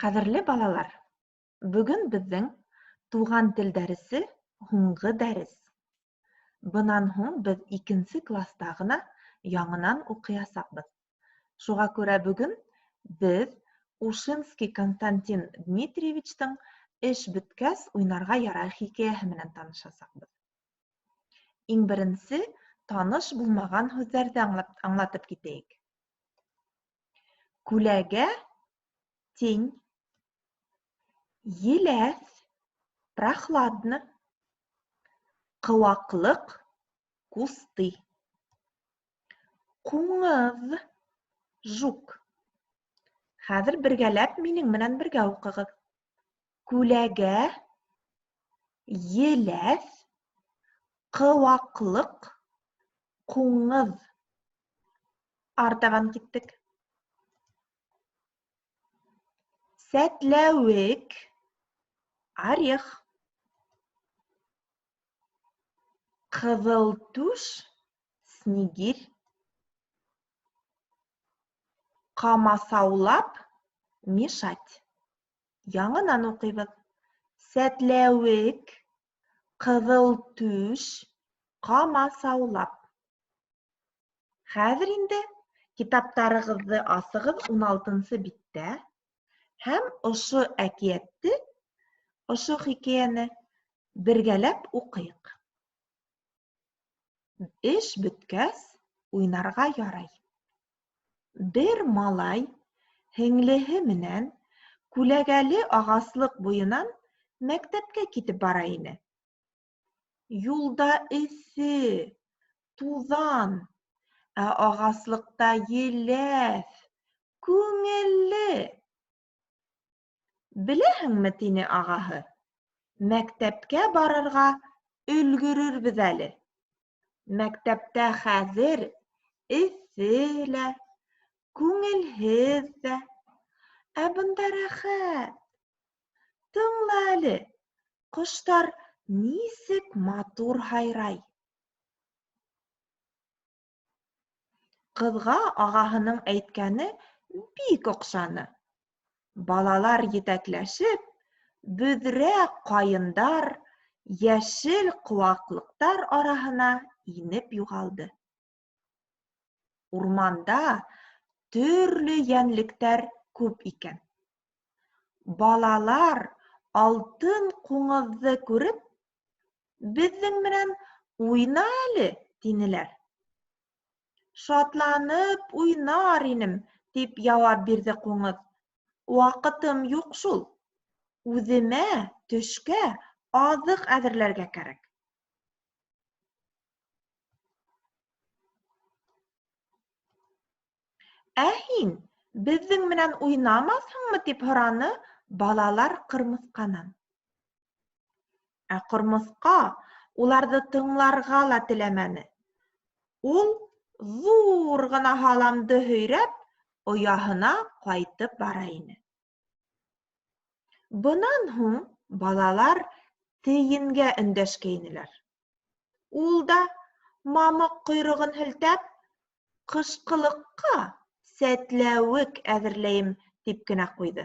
Ҡәҙерле балалар, бөгөн беҙҙең туған тел дәресе һуңғы дәрес. Бынан һуң беҙ икенсе класта ғына яңынан уҡыясаҡбыҙ. Шуға күрә бөгөн беҙ Ушинский Константин Дмитриевичтың Эш бөткәс уйнарға ярай хикәйәһе менән танышасаҡбыҙ. Иң беренсе таныш булмаған һүҙҙәрҙе аңлатып китәйек. Күләгә тень. Еләҫ прохладно. Ҡыуаҡлыҡ кусты. Ҡуңыҙ жук. Хәҙер бергәләп минең менән бергә уҡығыҙ. Күләгә, еләҫ, ҡыуаҡлыҡ, ҡуңыҙ. Артабан киттек. Сәтләүек, орех. Ҡыҙыл түш, снегирь. Ҡамасаулап, мешать. Яңынан уҡыйбыҙ. Сәтләүек, ҡыҙыл түш, ҡамасаулап. Хәҙер инде китаптарығыҙҙы асығыҙ 16-нсы биттә һәм ошо әкиәтте, ошо хикәйәне бергәләп уҡыйыҡ. Эш бөткәс, уйнарға ярай. Бер малай һеңлеһе менән күләгәле ағаслыҡ буйынан мәктәпкә китеп бара ине. Юлда эҫе, туҙан, ә ағаслыҡта еләҫ, күңелле. Беләһеңме, тине ағаһы, мәктәпкә барырға өлгөрөрбөҙ әле. Мәктәптә хәҙер эҫе лә, күңелһеҙ ҙә, ә бында рәхәт. Тыңла әле, ҡоштар нисек матур һайрай. Ҡыҙға ағаһының әйткәне бик оҡшаны. Балалар етәкләшеп, бөҙрә ҡайындар, йәшел ҡыуаҡлыҡтар араһына инеп юғалды. Урманда төрлө йәнлектәр күп икән. Балалар алтын ҡуңыҙҙы күреп, беҙҙең менән уйна әле, тинеләр. Шатланып уйнар инем, тип яуап бирҙе ҡуңыҙ. Ваҡытым юҡ шул. Үҙемә төшкә аҙыҡ әҙерләргә кәрәк. Ә һин беҙҙең менән уйнамаҫһыңмы, тип һораны балалар ҡырмыҫҡанан. Ә ҡырмыҫҡа уларҙы тыңларға ла теләмәне. Ул ҙур ғына һаламды һөйрәп, ояһына ҡайтып бара ине. Бынан һуң балалар тейенгә өндәшкәйнеләр. Ул да, мамыҡ ҡойроғон һелтәп, ҡышҡылыҡҡа сәтләүек әҙерләйем, тип кенә ҡуйҙы.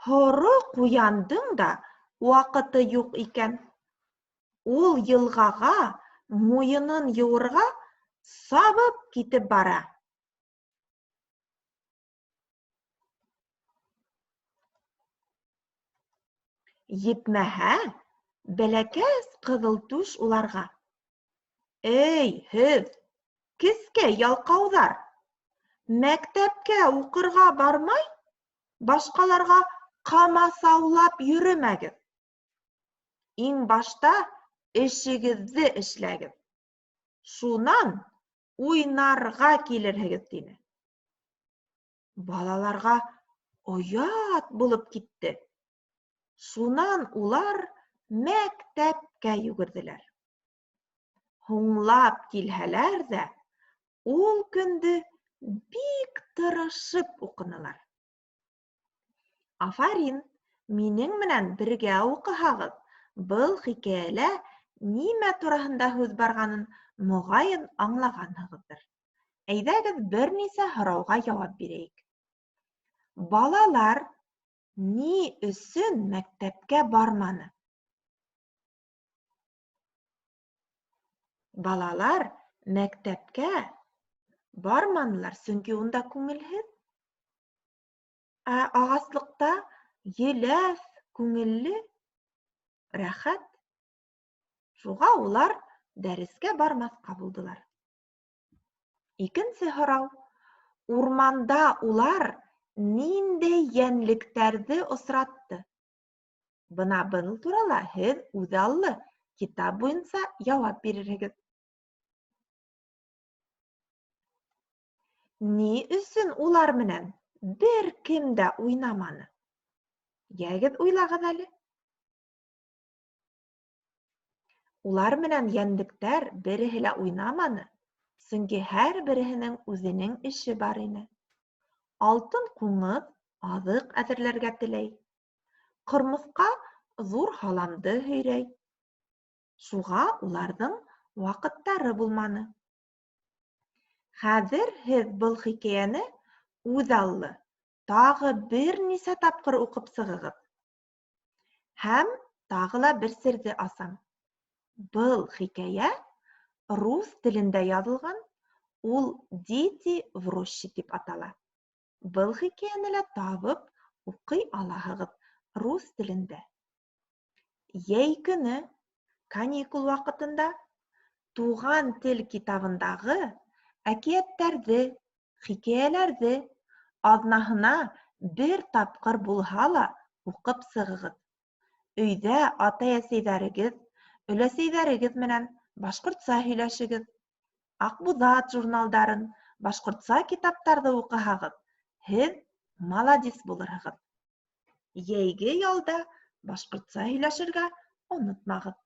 Һоро ҡуяндың да ваҡыты юҡ икән. Ул йылғаға муйынын йыуырға сабып китеп бара. Етмәһә, бәләкәс ҡыҙылтүш уларға: Эй, һеҙ, кескәй ялҡауҙар! Мәктәпкә уҡырға бармай, башҡаларға ҡамасаулап йөрөмәгеҙ. Иң башта эшегеҙҙе эшләгеҙ. Шунан уйнарға килерһегеҙ, тине. Балаларға оят булып китте. Шунан улар мәктәпкә йүгерҙеләр. Һуңлап килһәләр ҙә, ул көндө бик тырышып уҡынылар. Афарин, минең менән бергә уҡыһағыҙ, был хикәйәлә нимә тураһында һүҙ барғанын моғайын аңлағанһығыҙҙыр. Әйҙәгеҙ, бер нисә һорауға яуап бирәйек. Балалар ни өсөн мәктәпкә барманы? Балалар мәктәпкә барманылар, сөнки унда күңелһеҙ. Ә ағаслыҡта еләҫ, күңелле, рәхәт. Шуға улар дәрескә бармаҫҡа булдылар. Икенсе һорау. Урманда улар ниндәй йәнлектәрҙе осратты? Бына был турала һеҙ үҙаллы китап буйынса яуап бирерһегеҙ. Ни өсөн улар менән бер кем дә уйнаманы? Йәгеҙ, уйлағыҙ әле. Улар менән йәнлектәр береһе лә уйнаманы, сөнки һәр береһенең үҙенең эше бар ине. Алтын ҡуңыҙ аҙыҡ әҙерләргә теләй. Ҡормоҫҡа ҙур һаламды һөйрәй. Шуға уларҙың ваҡыттары булманы. Хәҙер һеҙ был хикәйәне үҙаллы тағы бер нисә тапҡыр уҡып сығығыҙ. Һәм тағы ла бер серҙе асам. Был хикәйә рус телендә яҙылған, ул Дети в роще тип атала. Был хикәйәне лә табып уҡый алаһығыҙ рус телендә. Йәй көнө, каникул ваҡытында Туған тел китабындағы әкиәттәрҙе, хикәйәләрҙе аҙнаһына бер тапҡыр булһа ла уҡып сығығыҙ. Өйҙә атай-әсәйҙәрегеҙ, өләсәйҙәрегеҙ менән башҡортса һөйләшегеҙ. Аҡбуҙат журналдарын, башҡортса китаптарҙы уҡыһағыҙ, һеҙ маладис булырһығыҙ. Йәйге ялда башҡортса һөйләшергә онотмағыҙ.